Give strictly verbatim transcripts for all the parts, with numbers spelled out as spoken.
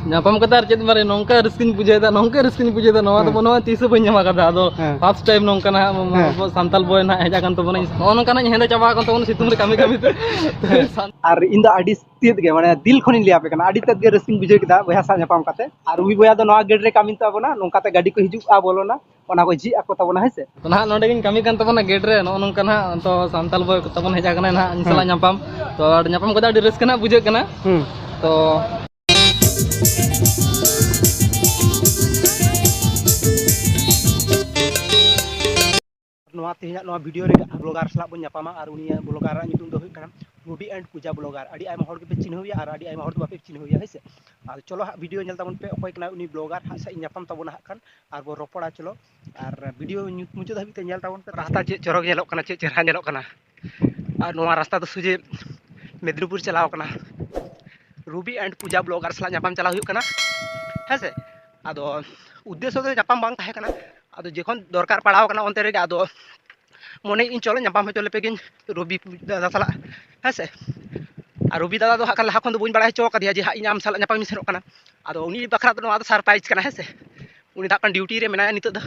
ᱧᱟᱯᱟᱢ ᱠᱟᱛᱮ ᱟᱨ ᱪᱮᱫ ᱢᱟᱨᱮ ᱱᱚᱝᱠᱟ ᱨᱟᱹᱥᱠᱟᱹᱧ ᱵᱩᱡᱷᱟᱹᱣᱮᱫᱟ, ᱱᱚᱝᱠᱟ ᱨᱟᱹᱥᱠᱟᱹᱧ ᱵᱩᱡᱷᱟᱹᱣᱮᱫᱟ, ᱱᱚᱣᱟ ᱫᱚ ᱦᱮᱸ᱾ ᱵᱟᱹᱱᱩᱜᱼᱟ, ᱛᱤᱥ ᱦᱚᱸ ᱵᱟᱹᱧ ᱧᱟᱢ ᱟᱠᱟᱫᱟ᱾ ᱟᱫᱚ ᱦᱮᱸ᱾ ᱯᱷᱟᱥᱴ ᱴᱟᱭᱤᱢ ᱱᱚᱝᱠᱟ ᱱᱟᱦᱟᱜ ᱦᱮᱸ᱾ ᱟᱵᱚ ᱥᱟᱱᱛᱟᱞ ᱵᱚᱭ ᱱᱟᱦᱟᱜ ᱦᱮᱡ ᱟᱠᱟᱱ ᱛᱟᱵᱚᱱᱟ᱾ ᱱᱚᱜᱼᱚ ᱱᱚᱝᱠᱟᱱᱟᱜ ᱤᱧ ᱦᱮᱸᱫᱮ ᱪᱟᱵᱟ ᱟᱠᱟᱱ ᱛᱟᱵᱚᱱᱟ ᱥᱤᱛᱩᱝ ᱨᱮ ᱠᱟᱹᱢᱤ ᱠᱟᱹᱢᱤ ᱛᱮ᱾ ᱟᱨ ᱤᱧ ᱫᱚ ᱟᱹᱰᱤ ᱛᱮᱫ ᱜᱮ, ᱢᱟᱱᱮ, ᱫᱤᱞ ᱠᱷᱚᱱᱤᱧ ᱞᱟᱹᱭ ᱟᱯᱮ ᱠᱟᱱᱟ, ᱟᱹᱰᱤ ᱛᱮᱫ ᱜᱮ ᱨᱟᱹᱥᱠᱟᱹᱧ ᱵᱩᱡᱷᱟᱹᱣ ᱠᱮᱫᱟ ᱵᱚᱭᱦᱟ ᱥᱟᱶ ᱧᱟᱯᱟᱢ ᱠᱟᱛᱮ᱾ ᱟᱨ ᱨᱩᱵᱤ ᱵᱚᱭᱦᱟ ᱫᱚ ᱱᱚᱣᱟ ᱜᱮᱴ ᱨᱮ ᱠᱟᱹᱢᱤ ᱛᱟᱵᱚᱱᱟ, ᱱᱚᱝᱠᱟᱛᱮ ᱜᱟᱹᱰᱤ ᱠᱚ ᱦᱤᱡᱩᱜᱼᱟ, ᱵᱚᱞᱚᱱᱟ, ᱚᱱᱟ ᱠᱚ ᱡᱷᱤᱡ ᱟᱠᱚ ᱛᱟᱵᱚᱱᱟ, ᱦᱮᱸ ᱥᱮ? ᱛᱚ ᱱᱟᱦᱟᱜ ᱱᱚᱰᱮ ᱜᱤᱧ ᱠᱟᱹᱢᱤ ᱠᱟᱱ ᱛᱟᱵᱚᱱᱟ ᱜᱮᱴ ᱨᱮ, ᱱᱚᱜᱼᱚ ᱱᱚᱝᱠᱟ ᱱᱟᱦᱟᱜ ᱛᱚ ᱥᱟᱱᱛᱟᱞ ᱵᱚᱭ ᱛᱟᱵᱚᱱ ᱦᱮᱡ ᱟᱠᱟᱱᱟᱭ ᱱᱟᱦᱟᱜ ᱤᱧ ᱥᱟᱞᱟᱜ ᱦᱮᱸ᱾ ᱧᱟᱯᱟᱢ᱾ ᱛᱚ ᱟᱨ ᱧᱟᱯᱟᱢ ᱠᱟᱛᱮ ᱟᱹᱰᱤ ᱨᱟᱹᱥᱠᱟᱹ ᱱᱟᱦᱟᱜ ᱵᱩᱡᱷᱟᱹᱜ ᱠᱟᱱᱟ᱾ ᱦᱩᱸ᱾ ᱛᱚ ᱱᱚᱣᱟ ᱛᱮᱦᱮᱧᱟᱜ ᱱᱚᱣᱟ ᱵᱷᱤᱰᱤᱭᱳ ᱨᱮ ᱵᱞᱚᱜᱟᱨ ᱥᱟᱞᱟᱜ ᱵᱚᱱ ᱧᱟᱯᱟᱢᱟ, ᱟᱨ ᱩᱱᱤᱭᱟᱜ ᱵᱞᱚᱜᱟᱨᱟᱜ ᱧᱩᱛᱩᱢ ᱫᱚ ᱦᱩᱭᱩᱜ ᱠᱟᱱᱟ ᱨᱩᱵᱤ and ᱯᱩᱡᱟ ᱵᱞᱚᱜᱟᱨ᱾ ᱟᱹᱰᱤ ᱟᱭᱢᱟ ᱦᱚᱲ ᱜᱮᱯᱮ ᱪᱤᱱᱦᱟᱹᱣᱮᱭᱟ ᱟᱨ ᱟᱹᱰᱤ ᱟᱭᱢᱟ ᱦᱚᱲ ᱫᱚ ᱵᱟᱯᱮ ᱪᱤᱱᱦᱟᱹᱣᱮᱭᱟ, ᱦᱳᱭ ᱥᱮ? ᱟᱫᱚ ᱪᱚᱞᱚ ᱦᱟᱸᱜ ᱵᱷᱤᱰᱤᱭᱳ ᱧᱮᱞ ᱛᱟᱵᱚᱱ ᱯᱮ, ᱚᱠᱚᱭ ᱠᱟᱱᱟᱭ ᱩᱱᱤ ᱵᱞᱚᱜᱟᱨ ᱦᱟᱸᱜ ᱥᱟᱞᱟᱜ ᱤᱧ ᱧᱟᱯᱟᱢ ᱛᱟᱵᱚᱱᱟ ᱦᱟᱸᱜ ᱠᱷᱟᱱ, ᱟᱨ ᱵᱚᱱ ᱨᱚᱯᱚᱲᱟ᱾ ᱪᱚᱞᱚ, ᱟᱨ ᱵᱷᱤᱰᱤᱭᱳ ᱧᱩ-, ᱢᱩᱪᱟᱹᱫ ᱫᱷᱟᱹᱵᱤᱡ ᱛᱮ ᱧᱮᱞ ᱛᱟᱵᱚᱱ ᱯᱮ᱾ ᱨᱟᱥᱛᱟ ᱪᱮᱫ ᱪᱚᱨᱚᱠ ᱧᱮᱞᱚᱜ ᱠᱟᱱᱟ, ᱪᱮᱫ ᱪᱮᱦᱨᱟ ᱧᱮᱞᱚᱜ ᱠᱟᱱᱟ᱾ ᱟᱨ ᱱᱚᱣᱟ ᱨᱟᱥᱛᱟ ᱫᱚ ᱥᱚᱡᱷᱮ ᱢᱮᱫᱽᱱᱤᱯᱩᱨ ᱪᱟᱞᱟᱣ ᱠᱟᱱᱟ᱾ ᱨᱩᱵᱤ and ᱯᱩᱡᱟ ᱵᱞᱚᱜᱟᱨ ᱥᱟᱞᱟᱜ ᱧᱟᱯᱟᱢ ᱪᱟᱞᱟᱣ ᱦᱩᱭᱩᱜ ᱠᱟᱱᱟ, ᱦᱮᱸ ᱥᱮ? ᱟᱫᱚ ᱩᱫᱽᱫᱮᱥᱥᱚ ᱫᱚ ᱧᱟᱯᱟᱢ ᱵᱟᱝ ᱛᱟᱦᱮᱸ ᱠᱟᱱᱟ, ᱟᱫᱚ ᱡᱚᱠᱷᱚᱱ ᱫᱚᱨᱠᱟᱨ ᱯᱟᱲᱟᱣ ᱠᱟᱱᱟ ᱚᱱᱛᱮ ᱨᱮᱜᱮ, ᱟᱫᱚ ᱢᱚᱱᱮᱭᱮᱫ ᱟᱹᱧ ᱪᱚᱞᱚ ᱧᱟᱯᱟᱢ ᱦᱚᱪᱚ ᱞᱮᱯᱮ ᱜᱤᱧ ᱨᱚᱵᱤ ᱫᱟᱫᱟ ᱥᱟᱞᱟᱜ, ᱦᱮᱸ ᱥᱮ? ᱟᱨ ᱨᱚᱵᱤ ᱫᱟᱫᱟ ᱫᱚ ᱦᱟᱸᱜ ᱠᱷᱟᱱ ᱞᱟᱦᱟ ᱠᱷᱚᱱ ᱫᱚ ᱵᱟᱹᱧ ᱵᱟᱲᱟᱭ ᱦᱚᱪᱚ ᱠᱟᱫᱮᱭᱟ ᱡᱮ ᱦᱟᱸᱜ ᱤᱧ ᱟᱢ ᱥᱟᱞᱟᱜ ᱧᱟᱯᱟᱢ ᱤᱧ ᱥᱮᱱᱚᱜ ᱠᱟᱱᱟ᱾ ᱟᱫᱚ ᱩᱱᱤ ᱵᱟᱠᱷᱨᱟ ᱫᱚ ᱱᱚᱣᱟ ᱫᱚ ᱥᱟᱨᱯᱨᱟᱭᱤᱡᱽ ᱠᱟᱱᱟ, ᱦᱮᱸ ᱥᱮ? ᱩᱱᱤ ᱫᱚ ᱦᱟᱸᱜ ᱠᱷᱟᱱ ᱰᱤᱭᱩᱴᱤ ᱨᱮ ᱢᱮᱱᱟᱭᱟ ᱱᱤᱛᱚᱜ ᱫᱚ᱾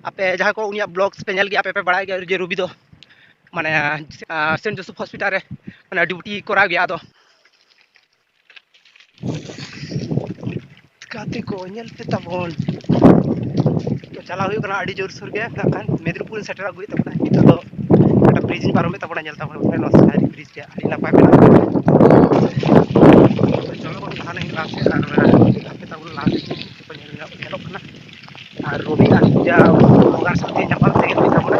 ᱟᱯᱮ ᱡᱟᱦᱟᱸᱭ ᱠᱚ ᱩᱱᱤᱭᱟᱜ ᱵᱞᱚᱜᱥ ᱯᱮ ᱧᱮᱞ ᱜᱮᱭᱟ, ᱟᱯᱮ ᱯᱮ ᱵᱟᱲᱟᱭ ᱜᱮᱭᱟ ᱡᱮ ᱨᱚᱵᱤ ᱫᱚ ᱢᱟᱱᱮ, ᱟᱸ, ᱥᱮᱱᱴ ᱡᱳᱥᱮᱯᱷ ᱦᱚᱥᱯᱤᱴᱟᱞ ᱨᱮ ᱢᱟᱱᱮ ᱰᱤᱭᱩᱴᱤ ᱠᱚᱨᱟᱣ ᱜᱮᱭᱟ᱾ ᱟᱫᱚ ᱜᱟᱛᱮ ᱠᱚ ᱧᱮᱞ ᱯᱮ ᱛᱟᱵᱚᱱ᱾ ᱛᱚ ᱪᱟᱞᱟᱣ ᱦᱩᱭᱩᱜ ᱠᱟᱱᱟ ᱟᱹᱰᱤ ᱡᱳᱨᱥᱳᱨ ᱜᱮ, ᱱᱟᱜ ᱠᱷᱟᱱ ᱢᱮᱫᱽᱱᱤᱯᱩᱨ ᱥᱮᱴᱮᱨ ᱟᱹᱜᱩᱭᱮᱫ ᱛᱟᱵᱚᱱᱟ᱾ ᱱᱤᱛᱚᱜ ᱫᱚ ᱢᱤᱫᱴᱟᱝ ᱵᱨᱤᱡᱽ ᱤᱧ ᱯᱟᱨᱚᱢᱮᱫ ᱛᱟᱵᱚᱱᱟ, ᱧᱮᱞ ᱛᱟᱵᱚᱱ ᱯᱮ ᱱᱚᱣᱟ ᱥᱟᱦᱟᱨᱤ ᱵᱨᱤᱡᱽ ᱨᱮ ᱟᱹᱰᱤ ᱱᱟᱯᱟᱭ ᱢᱮᱱᱟᱜᱼᱟ᱾ ᱛᱚ ᱪᱚᱞᱚ ᱵᱚᱱ ᱞᱟᱦᱟ ᱞᱮᱱ ᱜᱮ ᱞᱟᱦᱟ ᱥᱮᱫ, ᱟᱨ ᱟᱯᱮ ᱛᱟᱵᱚᱱ ᱞᱟᱦᱟ ᱥᱮᱫ ᱪᱮᱫ ᱠᱚ ᱧᱮᱞ ᱧᱮᱞᱚᱜ ᱠᱟᱱᱟ᱾ ᱟᱨ ᱨᱚᱵᱤ ᱟᱨ ᱯᱩᱡᱟ ᱵᱞᱚᱜᱟᱨ ᱥᱟᱶᱛᱮ ᱧᱟᱯᱟᱢ ᱛᱮᱜᱮ ᱦᱩᱭᱩᱜ ᱛᱟᱵᱚᱱᱟ᱾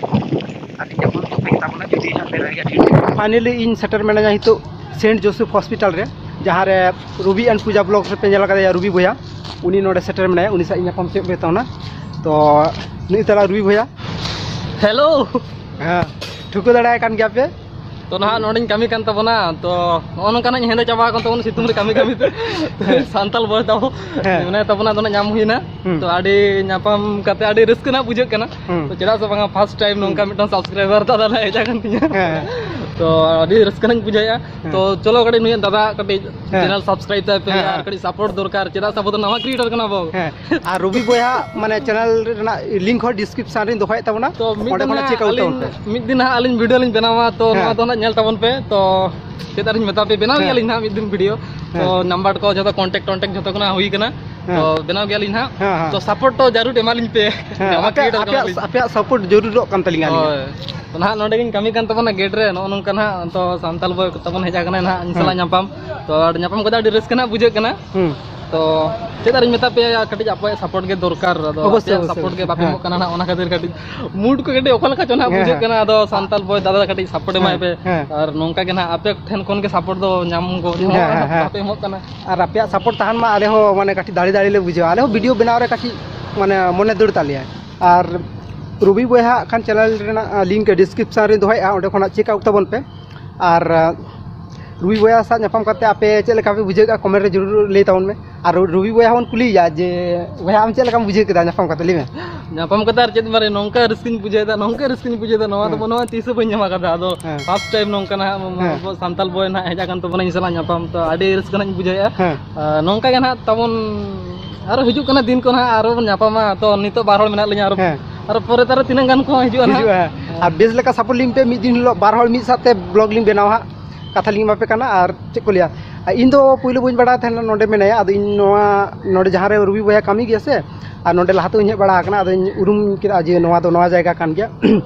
ᱟᱨ ᱧᱟᱯᱟᱢ ᱛᱮᱜᱮ ᱛᱟᱵᱚᱱᱟ ᱡᱩᱫᱤ ᱦᱟᱸᱜ ᱯᱮ ᱞᱟᱹᱭᱟ ᱴᱷᱤᱠ᱾ ᱯᱷᱟᱭᱱᱟᱞᱤ ᱤᱧ ᱥᱮᱴᱮᱨ ᱢᱮᱱᱟᱧᱟ ᱱᱤᱛᱚᱜ ᱥᱮᱱᱴ ᱡᱳᱥᱮᱯᱷ ᱦᱚᱥᱯᱤᱴᱟᱞ ᱨᱮ, ᱡᱟᱦᱟᱸ ᱨᱮ ᱨᱚᱵᱤ and ᱯᱩᱡᱟ ᱵᱞᱚᱜ ᱨᱮ ᱯᱮ ᱧᱮᱞ ᱟᱠᱟᱫᱮᱭᱟ ᱨᱚᱵᱤ ᱵᱚᱭᱦᱟ, ᱩᱱᱤ ᱱᱚᱰᱮ ᱥᱮᱴᱮᱨ ᱢᱮᱱᱟᱭᱟ, ᱩᱱᱤ ᱥᱟᱶ ᱤᱧ ᱧᱟᱯᱟᱢ ᱦᱚᱪᱚᱭᱮᱫ ᱯᱮ ᱛᱟᱵᱚᱱᱟ᱾ ᱛᱚ ᱱᱩᱭ ᱛᱟᱞᱟ ᱨᱚᱵᱤ ᱵᱚᱭᱦᱟ᱾ ᱦᱮᱞᱳ᱾ ᱦᱮᱸ, ᱴᱷᱟᱹᱣᱠᱟᱹ ᱫᱟᱲᱮᱭᱟᱭ ᱠᱟᱱ ᱜᱮᱭᱟ ᱯᱮ? ᱛᱚ ᱱᱟᱦᱟᱜ ᱱᱚᱰᱮᱧ ᱠᱟᱹᱢᱤ ᱠᱟᱱ ᱛᱟᱵᱚᱱᱟ, ᱛᱚ ᱱᱚᱜᱼᱚ ᱱᱚᱝᱠᱟᱱᱟᱜ ᱤᱧ ᱦᱮᱸᱫᱮ ᱪᱟᱵᱟ ᱟᱠᱟᱱ ᱛᱟᱵᱚᱱᱟ ᱥᱤᱛᱩᱝ ᱨᱮ ᱠᱟᱹᱢᱤ ᱠᱟᱹᱢᱤ ᱛᱮ᱾ ᱦᱮᱸ᱾ ᱥᱟᱱᱛᱟᱞ ᱵᱚᱭ ᱛᱟᱵᱚ ᱦᱮᱸ᱾ ᱢᱮᱱᱟᱭ ᱛᱟᱵᱚᱱᱟ, ᱟᱫᱚ ᱱᱟᱜ ᱧᱟᱢ ᱦᱩᱭᱱᱟ᱾ ᱦᱩᱸ᱾ ᱛᱚ ᱟᱹᱰᱤ ᱧᱟᱯᱟᱢ ᱠᱟᱛᱮ ᱟᱹᱰᱤ ᱨᱟᱹᱥᱠᱟᱹ ᱱᱟᱜ ᱵᱩᱡᱷᱟᱹᱜ ᱠᱟᱱᱟ᱾ ᱦᱩᱸ᱾ ᱛᱚ ᱪᱮᱫᱟᱜ ᱥᱮ ᱵᱟᱝᱟ first time ᱱᱚᱝᱠᱟ ᱦᱩᱸ᱾ ᱢᱤᱫᱴᱟᱝ subscriber ᱫᱟᱫᱟ ᱞᱮ ᱦᱮᱡ ᱟᱠᱟᱱ ᱛᱤᱧᱟ᱾ ᱦᱮᱸ᱾ ᱛᱚ ᱟᱹᱰᱤ ᱨᱟᱹᱥᱠᱟᱹ ᱱᱟᱜ ᱤᱧ ᱵᱩᱡᱷᱟᱹᱣᱮᱫᱼᱟ᱾ ᱦᱮᱸ᱾ ᱛᱚ ᱪᱚᱞᱚ ᱠᱟᱹᱴᱤᱡ ᱱᱩᱭᱟᱜ ᱫᱟᱫᱟ ᱠᱟᱹᱴᱤᱡ ᱦᱮᱸ᱾ channel subscribe ᱛᱟᱭ ᱯᱮ ᱦᱮᱸ, ᱟᱨ ᱦᱮᱸ᱾ ᱠᱟᱹᱴᱤᱡ support ᱫᱚᱨᱠᱟᱨ, ᱪᱮᱫᱟᱜ ᱥᱮ ᱟᱵᱚ ᱫᱚ ᱱᱟᱣᱟ creator ᱠᱟᱱᱟ ᱵᱚ᱾ ᱦᱮᱸ᱾ ᱟᱨ ᱨᱚᱵᱤ ᱵᱚᱭᱦᱟ ᱢᱟᱱᱮ channel ᱨᱮᱱᱟᱜ link ᱦᱚᱸ description ᱨᱤᱧ ᱫᱚᱦᱚᱭᱮᱫ ᱛᱟᱵᱚᱱᱟ᱾ ᱛᱚ ᱢᱤᱫ ᱚᱸᱰᱮ ᱫᱤᱱ ᱠᱷᱚᱱᱟᱜ ᱦᱟᱸᱜ check out ᱟᱹᱞᱤᱧ ᱛᱟᱵᱚᱱ ᱯᱮ᱾ ᱢᱤᱫ ᱫᱤᱱ ᱦᱟᱸᱜ ᱟᱹᱞᱤᱧ video ᱞᱤᱧ ᱵᱮᱱᱟᱣᱟ, ᱛᱚ ᱦᱮᱸ᱾ ᱱᱚᱣᱟ ᱫᱚ ᱦᱟᱸᱜ ᱧᱮᱞ ᱛᱟᱵᱚᱱ ᱯᱮ᱾ ᱛᱚ ᱪᱮᱫ ᱟᱨᱤᱧ ᱢᱮᱛᱟ ᱯᱮ, ᱵᱮᱱᱟᱣ ᱦᱮᱸ᱾ ᱜᱮᱭᱟᱞᱤᱧ ᱦᱟᱸᱜ ᱢᱤᱫ ᱫᱤᱱ video᱾ ᱛᱚ ᱦᱮᱸ᱾ number ᱠᱚ ᱡᱚᱛᱚ contact contact ᱡᱚᱛᱚ ᱠᱷᱚᱱᱟᱜ ᱦᱩᱭ ᱠᱟᱱᱟ᱾ ᱦᱮᱸ᱾ ᱛᱚ ᱵᱮᱱᱟᱣ ᱜᱮᱭᱟᱞᱤᱧ ᱦᱟᱸᱜ᱾ ᱦᱮᱸ, ᱦᱮᱸ᱾ ᱛᱚ support ᱛᱚ ᱡᱟᱹᱨᱩᱲ ᱮᱢᱟᱞᱤᱧ ᱯᱮ᱾ ᱦᱮᱸ, ᱱᱟᱣᱟ ᱟᱯᱮᱭᱟᱜ, creator ᱟᱯᱮᱭᱟᱜ, ᱠᱟᱱᱟᱞᱤᱧ᱾ ᱟᱯᱮᱭᱟᱜ support ᱡᱟᱹᱨᱩᱲᱚᱜ ᱠᱟᱱ ᱛᱟᱹᱞᱤᱧᱟ ᱟᱹᱞᱤᱧᱟᱜ᱾ ᱦᱳᱭ᱾ ᱛᱚ ᱱᱟᱦᱟᱜ ᱱᱚᱰᱮ ᱜᱤᱧ ᱠᱟᱹᱢᱤ ᱠᱟᱱ ᱛᱟᱵᱚᱱᱟ gate ᱨᱮ, ᱱᱚᱜᱼᱚ ᱱᱚᱝᱠᱟ ᱱᱟᱦᱟᱜ ᱛᱚ ᱥᱟᱱᱛᱟᱞ boy ᱛᱟᱵᱚᱱ ᱦᱮᱡ ᱟᱠᱟᱱᱟᱭ ᱱᱟᱦᱟᱜ ᱤᱧ ᱥᱟᱞᱟᱜ ᱦᱮᱸ᱾ ᱧᱟᱯᱟᱢ᱾ ᱛᱚ ᱟᱨ ᱧᱟᱯᱟᱢ ᱠᱟᱛᱮ ᱟᱹᱰᱤ ᱨᱟᱹᱥᱠᱟᱹ ᱱᱟᱦᱟᱜ ᱵᱩᱡᱷᱟᱹᱜ ᱠᱟᱱᱟ᱾ ᱦᱩᱸ᱾ ᱛᱚ ᱪᱮᱫ ᱟᱨᱤᱧ ᱢᱮᱛᱟ ᱯᱮᱭᱟ, ᱠᱟᱹᱴᱤᱡ ᱟᱯᱮᱭᱟᱜ support ᱜᱮ ᱫᱚᱨᱠᱟᱨ᱾ ᱟᱫᱚ ᱚᱵᱚᱥᱥᱳᱭ, ᱟᱯᱮᱭᱟᱜ ᱚᱵᱚᱥᱥᱳᱭ, support ᱜᱮ ᱚᱵᱚᱥᱥᱳᱭ᱾ ᱵᱟᱯᱮ ᱦᱮᱸ᱾ ᱮᱢᱚᱜ ᱠᱟᱱᱟ ᱱᱟᱦᱟᱜ, ᱚᱱᱟ ᱠᱷᱟᱹᱛᱤᱨ ᱠᱟᱹᱴᱤᱡ mood ᱠᱚ ᱠᱟᱹᱴᱤᱡ ᱚᱠᱟ ᱞᱮᱠᱟ ᱪᱚ ᱱᱟᱦᱟᱜ ᱦᱮᱸ, ᱵᱩᱡᱷᱟᱹᱜ ᱦᱮᱸ᱾ ᱠᱟᱱᱟ᱾ ᱟᱫᱚ ᱥᱟᱱᱛᱟᱞ boy ᱫᱟᱫᱟ ᱠᱟᱹᱴᱤᱡ support ᱮᱢᱟᱭ ᱦᱮᱸ, ᱯᱮ᱾ ᱦᱮᱸ᱾ ᱟᱨ ᱱᱚᱝᱠᱟ ᱜᱮ ᱱᱟᱦᱟᱜ ᱟᱯᱮ ᱴᱷᱮᱱ ᱠᱷᱚᱱ ᱜᱮ support ᱫᱚ ᱧᱟᱢ ᱜᱚ-, ᱦᱮᱸ, ᱦᱮᱸ, ᱦᱮᱸ᱾ ᱵᱟᱯᱮ ᱮᱢᱚᱜ ᱠᱟᱱᱟ᱾ ᱟᱨ ᱟᱯᱮᱭᱟᱜ support ᱛᱟᱦᱮᱱ ᱢᱟ, ᱟᱞᱮ ᱦᱚᱸ ᱢᱟᱱᱮ ᱠᱟᱹᱴᱤᱡ ᱫᱟᱲᱮ ᱫᱟᱲᱮ ᱞᱮ ᱵᱩᱡᱷᱟᱹᱣᱟ᱾ ᱟᱞᱮ ᱦᱚᱸ video ᱵᱮᱱᱟᱣ ᱨᱮ ᱠᱟᱹᱴᱤᱡ ᱢᱟᱱᱮ ᱢᱚᱱᱮ ᱫᱟᱹᱲ ᱛᱟᱞᱮᱭᱟ᱾ ᱟᱨ ᱨᱚᱵᱤ ᱵᱚᱭᱦᱟ ᱦᱟᱸᱜ ᱠᱷᱟᱱ channel ᱨᱮᱱᱟᱜ link description ᱨᱮᱧ ᱫᱚᱦᱚᱭᱮᱫᱼᱟ, ᱚᱸᱰᱮ ᱠᱷᱚᱱᱟᱜ check out ᱛᱟᱵᱚᱱ ᱯᱮ᱾ ᱟᱨ ᱨᱚᱵᱤ ᱵᱚᱭᱦᱟ ᱥᱟᱶ ᱧᱟᱯᱟᱢ ᱠᱟᱛᱮ ᱟᱯᱮ ᱪᱮᱫ ᱞᱮᱠᱟ ᱯᱮ ᱵᱩᱡᱷᱟᱹᱣ ᱠᱮᱫᱼᱟ, comment ᱨᱮ ᱡᱚᱨᱩᱨ ᱞᱟᱹᱭ ᱛᱟᱵᱚᱱ ᱢᱮ᱾ ᱟᱨ ᱨᱚᱵᱤ ᱵᱚᱭᱦᱟ ᱵᱚᱱ ᱠᱩᱞᱤᱭᱮᱭᱟ ᱡᱮ, ᱵᱚᱭᱦᱟ ᱟᱢ ᱪᱮᱫ ᱞᱮᱠᱟᱢ ᱵᱩᱡᱷᱟᱹᱣ ᱠᱮᱫᱟ ᱧᱟᱯᱟᱢ ᱠᱟᱛᱮ, ᱞᱟᱹᱭ ᱢᱮ᱾ ᱧᱟᱯᱟᱢ ᱠᱟᱛᱮ ᱟᱨ ᱪᱮᱫ ᱢᱟᱨᱮ ᱱᱚᱝᱠᱟ ᱨᱟᱹᱥᱠᱟᱹᱧ ᱵᱩᱡᱷᱟᱹᱣ ᱮᱫᱟ, ᱱᱚᱝᱠᱟ ᱨᱟᱹᱥᱠᱟᱹᱧ ᱵᱩᱡᱷᱟᱹᱣ ᱮᱫᱟ, ᱱᱚᱣᱟ ᱫᱚ ᱦᱮᱸ᱾ ᱢᱟᱱᱮ ᱛᱤᱥ ᱦᱚᱸ ᱵᱟᱹᱧ ᱧᱟᱢ ᱟᱠᱟᱫᱟ᱾ ᱟᱫᱚ ᱦᱮᱸ᱾ first time ᱱᱚᱝᱠᱟ ᱱᱟᱦᱟᱜ ᱦᱮᱸ᱾ ᱟᱵᱚ ᱥᱟᱱᱛᱟᱞ boy ᱱᱟᱦᱟᱜ ᱦᱮᱡ ᱟᱠᱟᱱ ᱛᱟᱵᱚᱱᱟ ᱤᱧ ᱥᱟᱞᱟᱜ ᱧᱟᱯᱟᱢ, ᱛᱚ ᱟᱹᱰᱤ ᱨᱟᱹᱥᱠᱟᱹ ᱱᱟᱦᱟᱜ ᱤᱧ ᱵᱩᱡᱷᱟᱹᱣᱮᱫᱼᱟ᱾ ᱦᱮᱸ᱾ ᱟᱨ ᱱᱚᱝᱠᱟ ᱜᱮ ᱱᱟᱦᱟᱜ ᱛᱟᱵᱚᱱ ᱟᱨᱚ ᱦᱤᱡᱩᱜ ᱠᱟᱱᱟ ᱫᱤᱱ ᱠᱚ ᱱᱟᱦᱟᱜ, ᱟᱨᱚ ᱵᱚᱱ ᱧᱟᱯᱟᱢᱟ᱾ ᱛᱚ ᱱᱤᱛᱚᱜ ᱵᱟᱨ ᱦᱚᱲ ᱢᱮᱱᱟᱜ ᱞᱤᱧᱟ, ᱟᱨᱚ, ᱦᱮᱸ᱾ ᱟᱨᱚ ᱯᱚᱨᱮ ᱛᱮ ᱟᱨᱚ ᱛᱤᱱᱟᱹᱜ ᱜᱟᱱ ᱠᱚ ᱦᱤᱡᱩᱜᱼᱟ ᱱᱟᱦᱟᱜ᱾ ᱦᱤᱡᱩᱜᱼᱟ, ᱦᱮᱸ᱾ ᱟᱨ ᱵᱮᱥ ᱞᱮᱠᱟ support ᱞᱤᱧ ᱯᱮ, ᱢᱤᱫ ᱫᱤᱱ ᱦᱤᱞᱳᱜ ᱵᱟᱨ ᱦᱚᱲ ᱢᱤᱫ ᱥᱟᱶᱛᱮ vlog ᱞᱤᱧ ᱵᱮᱱᱟᱣᱟ ᱦᱟᱸᱜ, ᱠᱟᱛᱷᱟ ᱞᱤᱧ ᱮᱢᱟ ᱯᱮ ᱠᱟᱱᱟ᱾ ᱟᱨ ᱪᱮᱫ ᱠᱚ ᱞᱟᱹᱭᱟ, ᱟᱨ ᱤᱧ ᱫᱚ ᱯᱳᱭᱞᱳ ᱵᱟᱹᱧ ᱵᱟᱲᱟᱭ ᱛᱟᱦᱮᱱᱟ ᱱᱚᱰᱮ ᱢᱮᱱᱟᱭᱟ᱾ ᱟᱫᱚ ᱤᱧ ᱱᱚᱣᱟ, ᱱᱚᱰᱮ ᱡᱟᱦᱟᱸ ᱨᱮ ᱨᱚᱵᱤ ᱵᱚᱭᱦᱟ ᱠᱟᱹᱢᱤ ᱜᱮᱭᱟ ᱥᱮ, ᱟᱨ ᱱᱚᱰᱮ ᱞᱟᱦᱟ ᱛᱮᱦᱚᱸᱧ ᱦᱮᱡ ᱵᱟᱲᱟ ᱟᱠᱟᱱᱟ, ᱟᱫᱚᱧ ᱩᱨᱩᱢ ᱠᱮᱫᱟ ᱡᱮ ᱱᱚᱣᱟ ᱫᱚ ᱱᱚᱣᱟ ᱡᱟᱭᱜᱟ ᱠᱟᱱ ᱜᱮᱭᱟ᱾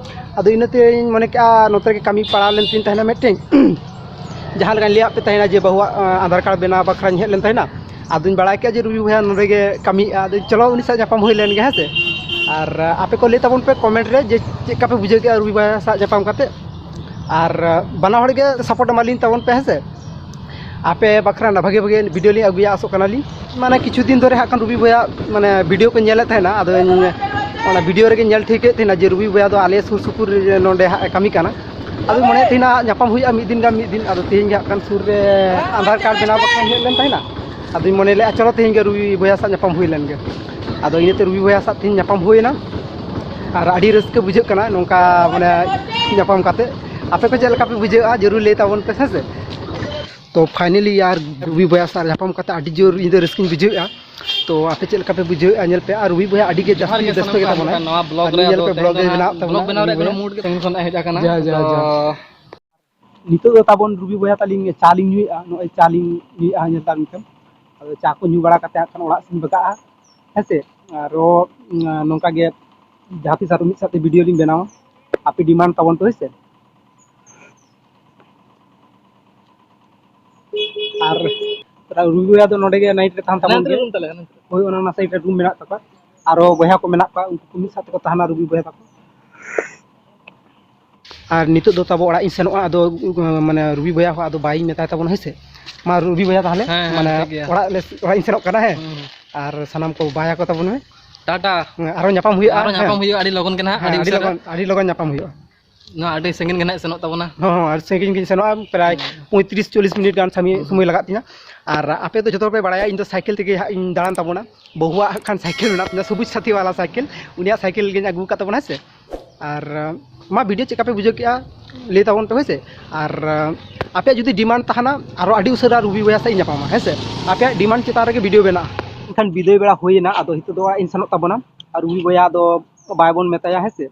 ᱟᱫᱚ ᱤᱱᱟᱹᱛᱮᱧ ᱢᱚᱱᱮ ᱠᱮᱜᱼᱟ, ᱱᱚᱛᱮ ᱨᱮᱜᱮ ᱠᱟᱹᱢᱤ ᱯᱟᱲᱟᱣ ᱞᱮᱱ ᱛᱤᱧ ᱛᱟᱦᱮᱱᱟ ᱢᱤᱫᱴᱮᱱ᱾ ᱡᱟᱦᱟᱸ ᱞᱮᱠᱟᱧ ᱞᱟᱹᱭᱟᱫ ᱯᱮ ᱛᱟᱦᱮᱱᱟ ᱡᱮ ᱵᱟᱹᱦᱩᱣᱟᱜ, ᱟᱸ, ᱟᱫᱷᱟᱨ ᱠᱟᱨᱰ ᱵᱮᱱᱟᱣ ᱵᱟᱠᱷᱨᱟᱧ ᱦᱮᱡ ᱞᱮᱱ ᱛᱟᱦᱮᱱᱟ, ᱟᱫᱚᱧ ᱵᱟᱲᱟᱭ ᱠᱮᱜᱼᱟ ᱡᱮ ᱨᱚᱵᱤ ᱵᱚᱭᱦᱟ ᱱᱚᱰᱮ ᱜᱮ ᱠᱟᱹᱢᱤᱭᱮᱫᱼᱟ᱾ ᱟᱫᱚᱧ ᱪᱚᱞᱚ ᱩᱱᱤ ᱥᱟᱶ ᱧᱟᱯᱟᱢ ᱦᱩᱭ ᱞᱮᱱ ᱜᱮ, ᱦᱮᱸ ᱥᱮ᱾ ᱟᱨ, ᱟᱸ, ᱟᱯᱮ ᱠᱚ ᱞᱟᱹᱭ ᱛᱟᱵᱚᱱ ᱯᱮ comment ᱨᱮ ᱡᱮ ᱪᱮᱫ ᱞᱮᱠᱟ ᱯᱮ ᱵᱩᱡᱷᱟᱹᱣ ᱠᱮᱜᱼᱟ ᱨᱚᱵᱤ ᱵᱚᱭᱦᱟ ᱥᱟᱶ ᱧᱟᱯᱟᱢ ᱠᱟᱛᱮ᱾ ᱟᱨ, ᱟᱸ, ᱵᱟᱱᱟ ᱦᱚᱲ ᱜᱮ support ᱮᱢᱟᱞᱤᱧ ᱛᱟᱵᱚᱱ ᱯᱮ, ᱦᱮᱸ ᱥᱮ᱾ ᱟᱯᱮ ᱵᱟᱠᱷᱨᱟ ᱱᱟ ᱵᱷᱟᱜᱮ ᱵᱷᱟᱜᱮ video ᱞᱤᱧ ᱟᱹᱜᱩᱭᱟ, ᱟᱥᱚᱜ ᱠᱟᱱᱟᱞᱤᱧ᱾ ᱢᱟᱱᱮ ᱠᱤᱪᱷᱩ ᱫᱤᱱ ᱫᱷᱚᱨᱮ ᱦᱟᱸᱜ ᱠᱷᱟᱱ ᱨᱚᱵᱤ ᱵᱚᱭᱦᱟ ᱢᱟᱱᱮ video ᱠᱚ ᱧᱮᱞᱮᱫ ᱛᱟᱦᱮᱱᱟ, ᱟᱫᱚ ᱤᱧ ᱚᱱᱟ video ᱨᱮᱜᱮ ᱧᱮᱞ ᱴᱷᱤᱠᱮᱫ ᱛᱟᱦᱮᱱᱟ ᱡᱮ ᱨᱚᱵᱤ ᱵᱚᱭᱦᱟ ᱫᱚ ᱟᱞᱮ ᱥᱩᱨ ᱥᱩᱯᱩᱨ ᱨᱮ ᱱᱚᱰᱮ ᱦᱟᱸᱜ ᱮ ᱠᱟᱹᱢᱤ ᱠᱟᱱᱟ᱾ ᱟᱫᱚᱧ ᱢᱚᱱᱮᱭᱮᱫ ᱛᱟᱦᱮᱱᱟ ᱧᱟᱯᱟᱢ ᱦᱩᱭᱩᱜᱼᱟ ᱢᱤᱫ ᱫᱤᱱ ᱜᱟᱱ, ᱢᱤᱫ ᱫᱤᱱ᱾ ᱟᱫᱚ ᱛᱮᱦᱮᱧ ᱜᱮ ᱦᱟᱸᱜ ᱠᱷᱟᱱ ᱥᱩᱨ ᱨᱮ ᱟᱫᱷᱟᱨ ᱠᱟᱨᱰ ᱵᱮᱱᱟᱣ ᱵᱟᱠᱷᱨᱟᱧ ᱦᱮᱡ ᱞᱮᱱ ᱛᱟᱦᱮᱱᱟ᱾ ᱟᱫᱚᱧ ᱢᱚᱱᱮ ᱞᱮᱫᱼᱟ ᱪᱚᱞᱚ ᱛᱮᱦᱮᱧ ᱜᱮ ᱨᱚᱵᱤ ᱵᱚᱭᱦᱟ ᱥᱟᱶ ᱧᱟᱯᱟᱢ ᱦᱩᱭ ᱞᱮᱱ ᱜᱮ᱾ ᱟᱫᱚ ᱤᱱᱟᱹᱛᱮ ᱨᱩᱵᱤ ᱵᱚᱭᱦᱟ ᱥᱟᱶ ᱛᱮᱦᱮᱧ ᱧᱟᱯᱟᱢ ᱦᱩᱭᱮᱱᱟ᱾ ᱟᱨ ᱟᱹᱰᱤ ᱨᱟᱹᱥᱠᱟᱹ ᱵᱩᱡᱷᱟᱹᱜ ᱠᱟᱱᱟ ᱱᱚᱝᱠᱟ ᱢᱟᱱᱮ ᱧᱟᱯᱟᱢ ᱠᱟᱛᱮ᱾ ᱟᱯᱮ ᱠᱚ ᱪᱮᱫ ᱞᱮᱠᱟ ᱯᱮ ᱵᱩᱡᱷᱟᱹᱣᱟ ᱡᱟᱹᱨᱩᱲ ᱞᱟᱹᱭ ᱛᱟᱵᱚᱱ ᱯᱮ, ᱦᱮᱸ ᱥᱮ᱾ ᱛᱚ finally ᱟᱨ ᱨᱩᱵᱤ ᱵᱚᱭᱦᱟ ᱥᱟᱶ ᱧᱟᱯᱟᱢ ᱠᱟᱛᱮ ᱟᱹᱰᱤ ᱡᱳᱨ ᱤᱧ ᱫᱚ ᱨᱟᱹᱥᱠᱟᱹᱧ ᱵᱩᱡᱷᱟᱹᱣᱮᱫᱼᱟ᱾ ᱛᱚ ᱟᱯᱮ ᱪᱮᱫ ᱞᱮᱠᱟ ᱯᱮ ᱵᱩᱡᱷᱟᱹᱣᱮᱫᱼᱟ? ᱧᱮᱞ ᱯᱮ, ᱟᱨ ᱨᱩᱵᱤ ᱵᱚᱭᱦᱟ ᱟᱹᱰᱤ ᱜᱮ ᱡᱟᱹᱥᱛᱤ ᱵᱮᱥᱛᱚ ᱜᱮᱛᱟ ᱵᱚᱱᱟ᱾ ᱱᱚᱣᱟ ᱵᱞᱚᱜ ᱟᱨ ᱨᱮ ᱧᱮᱞ ᱟᱫᱚ ᱯᱮ, ᱛᱮᱦᱮᱧ ᱵᱞᱚᱜ ᱫᱚ ᱮ ᱦᱟᱸᱜ ᱵᱮᱱᱟᱣ ᱵᱞᱚᱜ ᱛᱟᱵᱚᱱᱟ ᱵᱮᱱᱟᱣ ᱨᱮᱭᱟᱜ ᱨᱩᱵᱤ ᱠᱳᱱᱳ ᱵᱚᱭᱦᱟ᱾ ᱢᱩᱰ ᱜᱮ ᱛᱮᱦᱮᱧ ᱠᱷᱚᱱᱟᱜ ᱦᱮᱡ ᱟᱠᱟᱱᱟ᱾ ᱡᱟ, ᱡᱟ, ᱟᱫᱚ ᱡᱟ᱾ ᱱᱤᱛᱚᱜ ᱫᱚ ᱛᱟᱵᱚᱱ ᱨᱩᱵᱤ ᱵᱚᱭᱦᱟ ᱛᱟᱹᱞᱤᱧ ᱪᱟ ᱞᱤᱧ ᱧᱩᱭᱮᱫᱼᱟ, ᱱᱚᱜᱼᱚᱭ ᱪᱟ ᱞᱤᱧ ᱧᱩᱭᱮᱫᱼᱟ, ᱧᱮᱞ ᱛᱟᱵᱚᱱ ᱯᱮ᱾ ᱟᱫᱚ ᱪᱟ ᱠᱚ ᱧᱩ ᱵᱟᱲᱟ ᱠᱟᱛᱮ ᱦᱟᱸᱜ ᱠᱷᱟᱱ ᱚᱲᱟᱜ ᱥᱮᱫ ᱤᱧ ᱵᱟᱜᱟᱜᱼᱟ, ᱦᱮᱸ ᱥᱮ᱾ ᱟᱨᱚ, ᱩᱸ, ᱱᱚᱝᱠᱟ ᱜᱮ ᱡᱟᱦᱟᱸ ᱛᱤᱥ ᱟᱨᱚ ᱢᱤᱫ ᱥᱟᱶᱛᱮ ᱵᱷᱤᱰᱤᱭᱳ ᱞᱤᱧ ᱵᱮᱱᱟᱣᱟ, ᱟᱯᱮ ᱰᱤᱢᱟᱱᱰ ᱛᱟᱵᱚᱱ ᱯᱮ, ᱦᱳᱭ ᱥᱮ᱾ ᱟᱨ ᱨᱩᱵᱤ ᱵᱚᱭᱦᱟ ᱫᱚ ᱱᱚᱰᱮ ᱜᱮ ᱱᱟᱭᱤᱴ ᱨᱮ ᱛᱟᱦᱮᱱ ᱛᱟᱵᱚᱱ ᱜᱮᱭᱟ᱾ ᱦᱳᱭ, ᱚᱱᱟ, ᱚᱱᱟ ᱥᱟᱭᱤᱰ ᱨᱮ ᱨᱩᱢ ᱢᱮᱱᱟᱜ ᱛᱟᱠᱚᱣᱟ᱾ ᱟᱨᱚ ᱵᱚᱭᱦᱟ ᱠᱚ ᱢᱮᱱᱟᱜ ᱠᱚᱣᱟ, ᱩᱱᱠᱩ ᱠᱚ ᱢᱤᱫ ᱥᱟᱶ ᱛᱮᱠᱚ ᱛᱟᱦᱮᱱᱟ ᱨᱩᱵᱤ ᱵᱚᱭᱦᱟ ᱛᱟᱠᱚ᱾ ᱟᱨ ᱱᱤᱛᱚᱜ ᱫᱚ ᱛᱟᱵᱚ ᱚᱲᱟᱜ ᱤᱧ ᱥᱮᱱᱚᱜᱼᱟ, ᱟᱫᱚ, ᱩ, ᱢᱟᱱᱮ ᱨᱩᱵᱤ ᱵᱚᱭᱦᱟ ᱦᱚᱸ ᱟᱫᱚ ᱵᱟᱭ ᱢᱮᱛᱟᱭ ᱛᱟᱵᱚᱱᱟ, ᱦᱮᱸ ᱥᱮ? ᱢᱟ ᱨᱩᱵᱤ ᱵᱚᱭᱦᱟ ᱛᱟᱦᱚᱞᱮ, ᱦᱮᱸ, ᱦᱮᱸ, ᱢᱟᱱᱮ ᱴᱷᱤᱠ ᱜᱮᱭᱟ᱾ ᱚᱲᱟᱜ ᱞᱮ, ᱚᱲᱟᱜ ᱤᱧ ᱥᱮᱱᱚᱜ ᱠᱟᱱᱟ, ᱦᱮᱸ? ᱦᱩᱸ, ᱦᱩᱸ᱾ ᱟᱨ ᱥᱟᱱᱟᱢ ᱠᱚ ᱵᱟᱭᱟ ᱠᱚ ᱛᱟᱵᱚᱱ ᱢᱮ᱾ ᱴᱟᱴᱟ᱾ ᱦᱮᱸ, ᱟᱨᱚ ᱧᱟᱯᱟᱢ ᱦᱩᱭᱩᱜᱼᱟ, ᱟᱨᱚ ᱧᱟᱯᱟᱢ ᱦᱮᱸ? ᱦᱩᱭᱩᱜᱼᱟ ᱟᱹᱰᱤ ᱞᱚᱜᱚᱱ ᱜᱮ ᱱᱟᱦᱟᱜ, ᱦᱮᱸ, ᱟᱹᱰᱤ ᱟᱹᱰᱤ ᱩᱥᱟᱹᱨᱟ᱾ ᱞᱚᱜᱚᱱ, ᱟᱹᱰᱤ ᱞᱚᱜᱚᱱ ᱧᱟᱯᱟᱢ ᱦᱩᱭᱩᱜᱼᱟ᱾ ᱱᱚᱣᱟ ᱟᱹᱰᱤ ᱥᱟᱺᱜᱤᱧ ᱜᱮ ᱱᱟᱦᱟᱜ ᱥᱮᱱᱚᱜ ᱛᱟᱵᱚᱱᱟ᱾ ᱦᱚᱸ, ᱦᱚᱸ, ᱟᱹᱰᱤ ᱥᱟᱺᱜᱤᱧ ᱜᱤᱧ ᱥᱮᱱᱚᱜᱼᱟ, ᱯᱨᱟᱭ ᱦᱩᱸ᱾ ᱯᱚᱸᱭᱛᱨᱤᱥ ᱪᱚᱞᱞᱤᱥ ᱢᱤᱱᱤᱴ ᱜᱟᱱ ᱥᱟᱢᱤ-, ᱦᱩᱸ᱾ ᱥᱚᱢᱚᱭ ᱞᱟᱜᱟᱜ ᱛᱤᱧᱟ᱾ ᱟᱨ ᱟᱯᱮ ᱫᱚ ᱡᱚᱛᱚ ᱦᱚᱲ ᱯᱮ ᱵᱟᱲᱟᱭᱟ, ᱤᱧ ᱫᱚ ᱥᱟᱭᱠᱮᱞ ᱛᱮᱜᱮ ᱦᱟᱸᱜ ᱤᱧ ᱫᱟᱬᱟᱱ ᱛᱟᱵᱚᱱᱟ᱾ ᱵᱟᱹᱦᱩᱣᱟᱜ ᱦᱟᱸᱜ ᱠᱷᱟᱱ ᱥᱟᱭᱠᱮᱞ ᱢᱮᱱᱟᱜ ᱛᱤᱧᱟ, ᱥᱚᱵᱩᱡᱽ ᱥᱟᱛᱷᱤ ᱣᱟᱞᱟ ᱥᱟᱭᱠᱮᱞ, ᱩᱱᱤᱭᱟᱜ ᱥᱟᱭᱠᱮᱞ ᱜᱤᱧ ᱟᱹᱜᱩ ᱟᱠᱟᱫ ᱛᱟᱵᱚᱱᱟ, ᱦᱮᱸ ᱥᱮ᱾ ᱟᱨ, ᱢᱟ, ᱵᱷᱤᱰᱤᱭᱳ ᱪᱮᱫ ᱞᱮᱠᱟ ᱯᱮ ᱵᱩᱡᱷᱟᱹᱣ ᱠᱮᱜᱼᱟ, ᱞᱟᱹᱭ ᱛᱟᱵᱚᱱ ᱯᱮ, ᱦᱳᱭ ᱥᱮ᱾ ᱟᱨ, ᱟᱯᱮᱭᱟᱜ ᱡᱩᱫᱤ ᱰᱤᱢᱟᱱᱰ ᱛᱟᱦᱮᱱᱟ, ᱟᱨᱚ ᱟᱹᱰᱤ ᱩᱥᱟᱹᱨᱟ ᱨᱩᱵᱤ ᱵᱚᱭᱦᱟ ᱥᱟᱶ ᱤᱧ ᱧᱟᱯᱟᱢᱟ, ᱦᱮᱸ ᱥᱮ᱾ ᱟᱯᱮᱭᱟᱜ ᱰᱤᱢᱟᱱᱰ ᱪᱮᱛᱟᱱ ᱨᱮᱜᱮ ᱵᱷᱤᱰᱤᱭᱳ ᱵᱮᱱᱟᱜᱼᱟ᱾ ᱮᱱᱠᱷᱟᱱ ᱵᱤᱫᱟᱹᱭ ᱵᱮᱲᱟ ᱦᱩᱭᱮᱱᱟ, ᱟᱫᱚ ᱱᱤᱛᱚᱜ ᱫᱚ ᱚᱲᱟᱜ ᱤᱧ ᱥᱮᱱᱚᱜ ᱛᱟᱵᱚᱱᱟ᱾ ᱟᱨ ᱨᱩᱵᱤ ᱵᱚᱭᱦᱟ ᱫᱚ ᱵᱟᱭ ᱵᱚᱱ ᱢᱮᱛᱟᱭᱟ, ᱦᱮᱸ ᱥᱮ᱾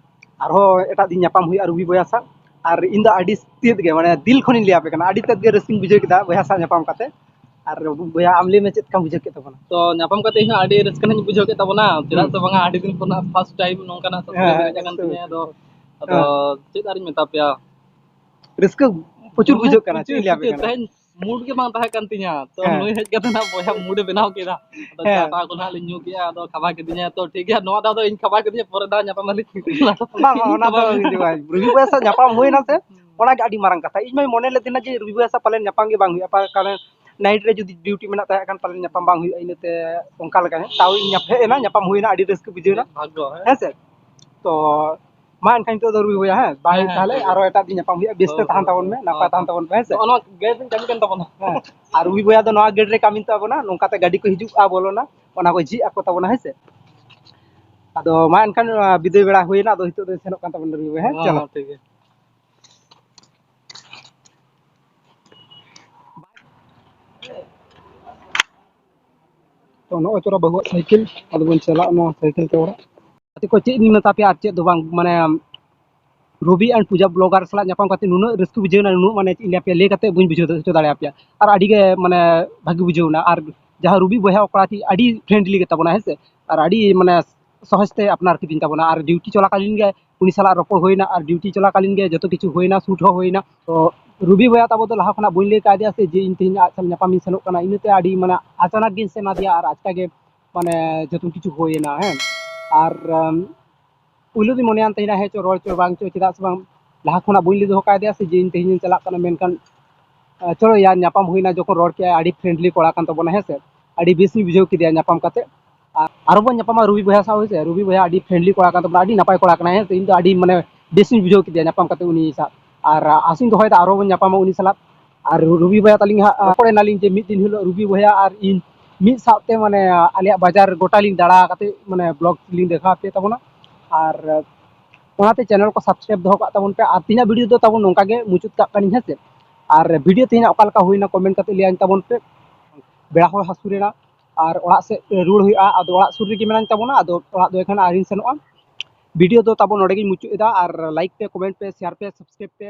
ᱟᱨᱦᱚᱸ ᱮᱴᱟᱜ ᱫᱤᱱ ᱧᱟᱯᱟᱢ ᱦᱩᱭᱩᱜᱼᱟ ᱨᱩᱵᱤ ᱵᱚᱭᱦᱟ ᱥᱟᱶ᱾ ᱟᱨ ᱤᱧ ᱫᱚ ᱟᱹᱰᱤ ᱛᱮᱫ ᱜᱮ, ᱢᱟᱱᱮ, ᱫᱤᱞ ᱠᱷᱚᱱᱤᱧ ᱞᱟᱹᱭ ᱟᱯᱮ ᱠᱟᱱᱟ, ᱟᱹᱰᱤ ᱛᱮᱫ ᱜᱮ ᱨᱟᱹᱥᱠᱟᱹᱧ ᱵᱩᱡᱷᱟᱹᱣ ᱠᱮᱫᱟ ᱵᱚᱭᱦᱟ ᱥᱟᱶ ᱧᱟᱯᱟᱢ ᱠᱟᱛᱮ᱾ ᱟᱨ ᱵᱚᱭᱦᱟ, ᱟᱢ ᱞᱟᱹᱭ ᱢᱮ, ᱪᱮᱫ ᱞᱮᱠᱟᱢ ᱵᱩᱡᱷᱟᱹᱣ ᱠᱮᱫ ᱛᱟᱵᱚᱱᱟ? ᱛᱚ, ᱧᱟᱯᱟᱢ ᱠᱟᱛᱮ ᱤᱧ ᱦᱚᱸ ᱟᱹᱰᱤ ᱨᱟᱹᱥᱠᱟᱹ ᱱᱟᱜ ᱤᱧ ᱵᱩᱡᱷᱟᱹᱣ ᱠᱮᱫ ᱛᱟᱵᱚᱱᱟ, ᱪᱮᱫᱟᱜ ᱦᱩᱸ᱾ ᱥᱮ ᱵᱟᱝᱟ, ᱟᱹᱰᱤ ᱫᱤᱱ ᱠᱷᱚᱱᱟᱜ ᱯᱷᱟᱥᱴ ᱴᱟᱭᱤᱢ ᱱᱚᱝᱠᱟᱱᱟᱜ ᱥᱟᱛᱮ ᱦᱮᱸ, ᱦᱮᱡ ᱟᱠᱟᱱ ᱮᱠᱫᱚᱢ, ᱛᱤᱧᱟᱹ᱾ ᱟᱫᱚ, ᱮᱠᱫᱚᱢ᱾ ᱟᱫᱚ ᱦᱮᱸ᱾ ᱪᱮᱫ ᱟᱨᱤᱧ ᱢᱮᱛᱟ ᱯᱮᱭᱟ? ᱨᱟᱹᱥᱠᱟᱹ ᱯᱨᱚᱪᱩᱨ ᱵᱩᱡᱷᱟᱹᱜ ᱠᱟᱱᱟ, ᱪᱮᱫ ᱤᱧ ᱞᱟᱹᱭ ᱟᱯᱮ ᱠᱟᱱᱟ? ᱛᱮᱦᱮᱧ ᱢᱩᱰ ᱜᱮ ᱵᱟᱝ ᱛᱟᱦᱮᱸ ᱠᱟᱱ ᱛᱤᱧᱟ, ᱛᱚ ᱦᱮᱸ᱾ ᱱᱩᱭ ᱦᱮᱡ ᱠᱟᱛᱮ ᱱᱟᱜ ᱵᱚᱭᱦᱟ ᱢᱩᱰ ᱮ ᱵᱮᱱᱟᱣ ᱠᱮᱫᱟ᱾ ᱟᱫᱚ ᱦᱮᱸ᱾ ᱪᱟ ᱴᱟ ᱠᱚ ᱱᱟᱜ ᱞᱤᱧ ᱧᱩ ᱠᱮᱜᱼᱟ, ᱟᱫᱚ ᱠᱷᱟᱵᱟ ᱠᱤᱫᱤᱧᱟ, ᱛᱚ ᱴᱷᱤᱠ ᱜᱮᱭᱟ, ᱱᱚᱣᱟ ᱫᱷᱟᱣ ᱫᱚ ᱤᱧ ᱠᱷᱟᱵᱟ ᱠᱤᱫᱤᱧᱟ, ᱯᱚᱨᱮ ᱫᱷᱟᱣ ᱧᱟᱯᱟᱢ ᱟᱞᱤᱧ᱾ ᱵᱟᱝ, ᱵᱟᱝ, ᱚᱱᱟ ᱫᱚ ᱤᱧ ᱫᱚ ᱵᱟᱝ᱾ ᱨᱩᱵᱤ ᱵᱚᱭᱦᱟ ᱥᱟᱶ ᱧᱟᱯᱟᱢ ᱦᱩᱭᱱᱟ ᱥᱮ, ᱚᱱᱟ ᱜᱮ ᱟᱹᱰᱤ ᱢᱟᱨᱟᱝ ᱠᱟᱛᱷᱟ᱾ ᱤᱧ ᱢᱟᱧ ᱢᱚᱱᱮ ᱞᱮᱫ ᱛᱟᱦᱮᱱᱟ ᱡᱮ ᱨᱩᱵᱤ ᱵᱚᱭᱦᱟ ᱥᱟᱶ ᱯᱟᱞᱮᱱ ᱧᱟᱯᱟᱢ ᱜᱮ ᱵᱟᱝ ᱦᱩᱭᱩᱜᱼᱟ, ᱯᱟᱞᱮᱱ ᱱᱟᱭᱤᱴ ᱨᱮ ᱡᱩᱫᱤ ᱰᱤᱭᱩᱴᱤ ᱢᱮᱱᱟᱜ ᱛᱟᱦᱮᱸ ᱠᱷᱟᱱ ᱯᱟᱞᱮᱱ ᱧᱟᱯᱟᱢ ᱵᱟᱝ ᱦᱩᱭᱩᱜᱼᱟ, ᱤᱱᱟᱹᱛᱮ ᱚᱱᱠᱟ ᱞᱮᱠᱟ ᱦᱮᱸ, ᱛᱟᱣ ᱤᱧ ᱧᱟᱯ-, ᱦᱮᱡ ᱮᱱᱟ, ᱧᱟᱯᱟᱢ ᱦᱩᱭᱱᱟ, ᱟᱹᱰᱤ ᱨᱟᱹᱥᱠᱟᱹ ᱵᱩᱡᱷᱟᱹᱣ ᱮᱱᱟ᱾ ᱵᱷᱟᱜᱽᱜᱚ, ᱦᱮᱸ᱾ ᱦᱮᱸ ᱥᱮ? ᱛᱚ ᱢᱟ ᱮᱱᱠᱷᱟᱱ ᱱᱤᱛᱚᱜ ᱫᱚ ᱨᱩᱵᱤ ᱵᱚᱭᱦᱟ, ᱦᱮᱸ, ᱵᱟᱭ ᱦᱮᱸ, ᱛᱟᱦᱚᱞᱮ ᱴᱷᱤᱠ ᱟᱨᱚ ᱜᱮᱭᱟ᱾ ᱮᱴᱟᱜ ᱫᱤᱱ ᱧᱟᱯᱟᱢ ᱦᱩᱭᱩᱜᱼᱟ, ᱵᱮᱥ ᱛᱮ ᱦᱳᱭ, ᱛᱟᱦᱮᱱ ᱦᱳᱭ, ᱛᱟᱵᱚᱱ ᱦᱳᱭ, ᱢᱮ, ᱱᱟᱯᱟᱭ ᱦᱳᱭ, ᱛᱟᱦᱮᱱ ᱦᱳᱭ᱾ ᱛᱟᱵᱚᱱ ᱯᱮ, ᱦᱮᱸ ᱥᱮ? ᱱᱚᱜᱼᱚ ᱱᱚᱣᱟ ᱜᱮᱴ ᱨᱮᱧ ᱠᱟᱹᱢᱤ ᱠᱟᱱ ᱛᱟᱵᱚᱱᱟ᱾ ᱦᱮᱸ, ᱟᱨ ᱨᱩᱵᱤ ᱵᱚᱭᱦᱟ ᱫᱚ ᱱᱚᱣᱟ ᱜᱮᱴ ᱨᱮ ᱠᱟᱹᱢᱤ ᱛᱟᱵᱚᱱᱟ, ᱱᱚᱝᱠᱟᱛᱮ ᱜᱟᱹᱰᱤ ᱠᱚ ᱦᱤᱡᱩᱜᱼᱟ, ᱵᱚᱞᱚᱱᱟ, ᱚᱱᱟ ᱠᱚ ᱡᱷᱤᱡ ᱟᱠᱚ ᱛᱟᱵᱚᱱᱟ, ᱦᱮᱸ ᱥᱮ? ᱟᱫᱚ ᱢᱟ ᱮᱱᱠᱷᱟᱱ, ᱟᱸ, ᱵᱤᱫᱟᱹᱭ ᱵᱮᱲᱟ ᱦᱩᱭᱮᱱᱟ, ᱟᱫᱚ ᱱᱤᱛᱚᱜ ᱫᱚ ᱥᱮᱱᱚᱜ ᱠᱟᱱ ᱛᱟᱵᱚᱱᱟ ᱨᱩᱵᱤ ᱵᱷᱟᱭ, ᱦᱮᱸ? ᱦᱚᱸ, ᱪᱚᱞᱚ᱾ ᱦᱚᱸ, ᱴᱷᱤᱠ ᱜᱮᱭᱟ᱾ ᱛᱚ, ᱱᱚᱜᱼᱚᱭ ᱛᱚᱨᱟ ᱵᱟᱹᱦᱩᱣᱟᱜ ᱥᱟᱭᱠᱮᱞ, ᱟᱫᱚ ᱵᱚᱱ ᱪᱟᱞᱟᱜᱼᱟ ᱱᱚᱣᱟ ᱥᱟᱭᱠᱮᱞ ᱛᱮ ᱚᱲᱟᱜ᱾ ᱜᱟᱛᱮ ᱠᱚ, ᱪᱮᱫ ᱤᱧ ᱢᱮᱛᱟ ᱯᱮᱭᱟ ᱟᱨ ᱪᱮᱫ ᱫᱚ ᱵᱟᱝ, ᱢᱟᱱᱮ, ᱨᱚᱵᱤ and ᱯᱩᱡᱟ vlogger ᱥᱟᱞᱟᱜ ᱧᱟᱯᱟᱢ ᱠᱟᱛᱮ ᱱᱩᱱᱟᱹᱜ ᱨᱟᱹᱥᱠᱟᱹ ᱵᱩᱡᱷᱟᱹᱣ ᱮᱱᱟ, ᱱᱩᱱᱟᱹᱜ, ᱢᱟᱱᱮ, ᱪᱮᱫ ᱤᱧ ᱞᱟᱹᱭ ᱟᱯᱮᱭᱟ, ᱞᱟᱹᱭ ᱠᱟᱛᱮ ᱵᱟᱹᱧ ᱵᱩᱡᱷᱟᱹᱣ ᱦᱚᱪᱚ ᱫᱟᱲᱮᱭᱟᱯᱮᱭᱟ᱾ ᱟᱨ ᱟᱹᱰᱤ ᱜᱮ, ᱢᱟᱱᱮ, ᱵᱷᱟᱹᱜᱤ ᱵᱩᱡᱷᱟᱹᱣ ᱮᱱᱟ᱾ ᱟᱨ ᱡᱟᱦᱟᱸ ᱨᱚᱵᱤ ᱵᱚᱭᱦᱟ ᱠᱚᱲᱟ ᱴᱷᱤᱠ ᱟᱹᱰᱤ friendly ᱜᱮ ᱛᱟᱵᱚᱱᱟ, ᱦᱮᱸ ᱥᱮ, ᱟᱨ ᱟᱹᱰᱤ, ᱢᱟᱱᱮ, ᱥᱚᱦᱚᱡᱽ ᱛᱮ ᱟᱯᱱᱟᱨ ᱠᱤᱫᱤᱧ ᱛᱟᱵᱚᱱᱟ᱾ ᱟᱨ duty ᱪᱚᱞᱟᱠᱟᱞᱤᱱ ᱜᱮ ᱩᱱᱤ ᱥᱟᱞᱟᱜ ᱨᱚᱯᱚᱲ ᱦᱩᱭᱱᱟ, ᱟᱨ duty ᱪᱚᱞᱟᱠᱟᱞᱤᱱ ᱜᱮ ᱡᱚᱛᱚ ᱠᱤᱪᱷᱩ ᱦᱩᱭᱱᱟ, shoot ᱦᱚᱸ ᱦᱩᱭᱱᱟ᱾ ᱛᱚ ᱨᱚᱵᱤ ᱵᱚᱭᱦᱟ ᱛᱟᱵᱚ ᱫᱚ ᱞᱟᱦᱟ ᱠᱷᱚᱱᱟᱜ ᱵᱟᱹᱧ ᱞᱟᱹᱭ ᱠᱟᱫᱮᱭᱟ ᱥᱮ ᱡᱮ ᱤᱧ ᱛᱮᱦᱮᱧ ᱟᱡ ᱥᱟᱞᱟᱜ ᱧᱟᱯᱟᱢᱤᱧ ᱥᱮᱱᱚᱜ ᱠᱟᱱᱟ, ᱤᱱᱟᱹᱛᱮ ᱟᱹᱰᱤ, ᱢᱟᱱᱮ, ᱟᱪᱟᱱᱟᱠ ᱜᱤᱧ ᱥᱮᱱ ᱟᱫᱮᱭᱟ ᱟᱨ ᱟᱪᱠᱟ ᱜᱮ, ᱢᱟᱱᱮ, ᱡᱚᱛᱚ ᱠᱤᱪᱷᱩ ᱦᱩᱭᱮᱱᱟ, ᱦᱮᱸ᱾ ᱟᱨ, ᱟᱢ, ᱯᱩᱭᱞᱩ ᱫᱚᱧ ᱢᱚᱱᱮᱭᱟᱱ ᱛᱟᱦᱮᱱᱟ, ᱦᱮᱸ ᱪᱚ, ᱨᱚᱲ ᱪᱚ, ᱵᱟᱝ ᱪᱚ, ᱪᱮᱫᱟᱜ ᱥᱮ ᱵᱟᱝ ᱞᱟᱦᱟ ᱠᱷᱚᱱᱟᱜ ᱵᱟᱹᱧ ᱞᱟᱹᱭ ᱫᱚᱦᱚ ᱠᱟᱫᱮᱭᱟ ᱥᱮ ᱡᱮ ᱤᱧ ᱛᱮᱦᱮᱧ ᱤᱧ ᱪᱟᱞᱟᱜ ᱠᱟᱱᱟ, ᱢᱮᱱᱠᱷᱟᱱ, ᱟᱸ, ᱪᱚᱞᱚ ᱭᱟ, ᱧᱟᱯᱟᱢ ᱦᱩᱭᱱᱟ, ᱡᱚᱠᱷᱚᱱ ᱨᱚᱲ ᱠᱮᱜᱼᱟᱭ, ᱟᱹᱰᱤ friendly ᱠᱚᱲᱟ ᱠᱟᱱ ᱛᱟᱵᱚᱱᱟ, ᱦᱮᱸ ᱥᱮ, ᱟᱹᱰᱤ ᱵᱮᱥ ᱤᱧ ᱵᱩᱡᱷᱟᱹᱣ ᱠᱮᱫᱮᱭᱟ ᱧᱟᱯᱟᱢ ᱠᱟᱛᱮ᱾ ᱟᱨ ᱟᱨᱚ ᱵᱚᱱ ᱧᱟᱯᱟᱢᱟ ᱨᱚᱵᱤ ᱵᱚᱭᱦᱟ ᱥᱟᱶ, ᱦᱮᱸ ᱥᱮ, ᱨᱚᱵᱤ ᱵᱚᱭᱦᱟ ᱟᱹᱰᱤ friendly ᱠᱚᱲᱟ ᱠᱟᱱ ᱛᱟᱵᱚᱱᱟ, ᱟᱹᱰᱤ ᱱᱟᱯᱟᱭ ᱠᱚᱲᱟ ᱠᱟᱱᱟᱭ, ᱦᱮᱸ ᱥᱮ, ᱤᱧ ᱫᱚ ᱟᱹᱰᱤ, ᱢᱟᱱᱮ, ᱵᱮᱥ ᱤᱧ ᱵᱩᱡᱷᱟᱹᱣ ᱠᱮᱫᱮᱭᱟ ᱧᱟᱯᱟᱢ ᱠᱟᱛᱮ ᱩᱱᱤ ᱥᱟᱶ᱾ ᱟᱨ, ᱟᱸ, ᱟᱥᱤᱧ ᱫᱚᱦᱚᱭᱮᱫᱟ ᱟᱨᱚ ᱵᱚᱱ ᱧᱟᱯᱟᱢᱟ ᱩᱱᱤ ᱥᱟᱞᱟᱜ᱾ ᱟᱨ ᱨᱚᱵᱤ ᱵᱚᱭᱦᱟ ᱛᱟᱹᱞᱤᱧ ᱦᱟᱸᱜ ᱨᱚᱯᱚᱲ ᱮᱱᱟᱞᱤᱧ ᱡᱮ ᱢᱤᱫ ᱫᱤᱱ ᱦᱤᱞᱳᱜ ᱨᱚᱵᱤ ᱵᱚᱭᱦᱟ ᱟᱨ ᱤᱧ ᱢᱤᱫ ᱥᱟᱶᱛᱮ, ᱢᱟᱱᱮ, ᱟᱞᱮᱭᱟᱜ ᱵᱟᱡᱟᱨ ᱜᱚᱴᱟ ᱞᱤᱧ ᱫᱟᱬᱟ ᱠᱟᱛᱮ, ᱢᱟᱱᱮ, vlog ᱞᱤᱧ ᱫᱮᱠᱷᱟᱣ ᱟᱯᱮ ᱛᱟᱵᱚᱱᱟ᱾ ᱟᱨ ᱚᱱᱟᱛᱮ channel ᱠᱚ subscribe ᱫᱚᱦᱚ ᱠᱟᱜ ᱛᱟᱵᱚᱱ ᱯᱮ᱾ ᱟᱨ ᱛᱮᱦᱮᱧᱟᱜ video ᱫᱚ ᱛᱟᱵᱚᱱ ᱱᱚᱝᱠᱟ ᱜᱮ ᱢᱩᱪᱟᱹᱫ ᱠᱟᱜ ᱠᱟᱹᱱᱟᱹᱧ, ᱦᱮᱸ ᱥᱮ᱾ ᱟᱨ video ᱛᱮᱦᱮᱧᱟᱜ ᱚᱠᱟ ᱞᱮᱠᱟ ᱦᱩᱭᱱᱟ comment ᱠᱟᱛᱮ ᱞᱟᱹᱭᱟᱹᱧ ᱛᱟᱵᱚᱱ ᱯᱮ᱾ ᱵᱮᱲᱟ ᱦᱚᱸ ᱦᱟᱹᱥᱩᱨ ᱮᱱᱟ ᱟᱨ ᱚᱲᱟᱜ ᱥᱮᱫ ᱨᱩᱣᱟᱹᱲ ᱦᱩᱭᱩᱜᱼᱟ᱾ ᱟᱫᱚ ᱚᱲᱟᱜ ᱥᱩᱨ ᱨᱮᱜᱮ ᱢᱮᱱᱟᱧ ᱛᱟᱵᱚᱱᱟ, ᱟᱫᱚ ᱚᱲᱟᱜ ᱫᱚ ᱮᱠᱷᱟᱱ ᱟᱹᱣᱨᱤᱧ ᱥᱮᱱᱚᱜᱼᱟ᱾ Video ᱫᱚ ᱛᱟᱵᱚᱱ ᱱᱚᱰᱮ ᱜᱤᱧ ᱢᱩᱪᱟᱹᱫ ᱮᱫᱟ᱾ ᱟᱨ like ᱯᱮ, comment ᱯᱮ, share ᱯᱮ, subscribe ᱯᱮ᱾